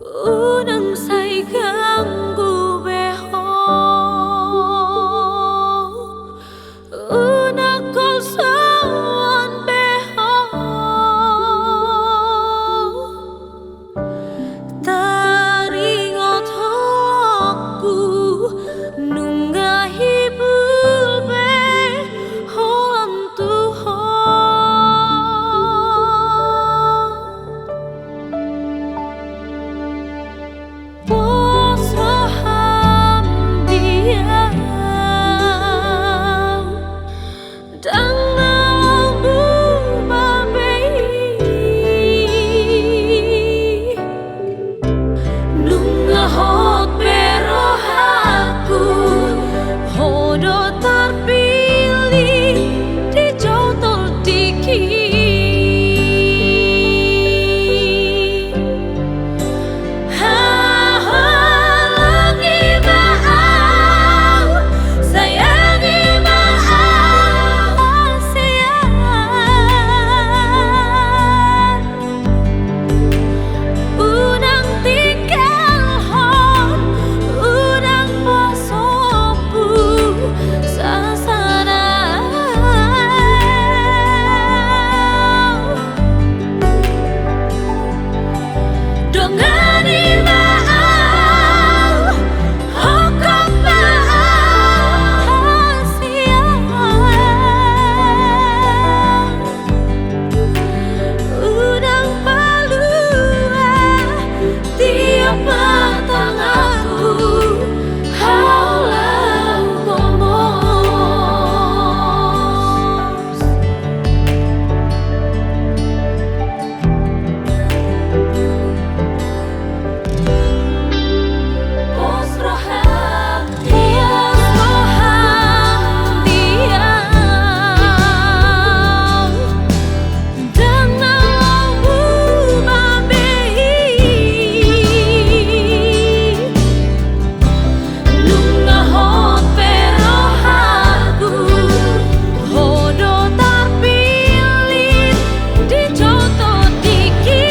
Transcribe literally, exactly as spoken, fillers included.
Unang sai ganggu be ho, unang kolsoan be ho. Taringot holongku, nunga hibul be holan tu ho. Pos roham di au, ndang na laho muba be i. Nunga hot be rohangku, ho do tarpillit di jou tordingki. Haholongi ma au, sayangi ma au, hasian. Unang tinggalhon, unang pos ompu sasada. Dongani ma au, hongkop ma au, hasian. Unang palua tiop ma tanganku, haholongku mos. Pos roham di au, pos roham di au, ndang na laho muba be i. Nunga hot be rohangku, ho do tarpillit di jou tordingki.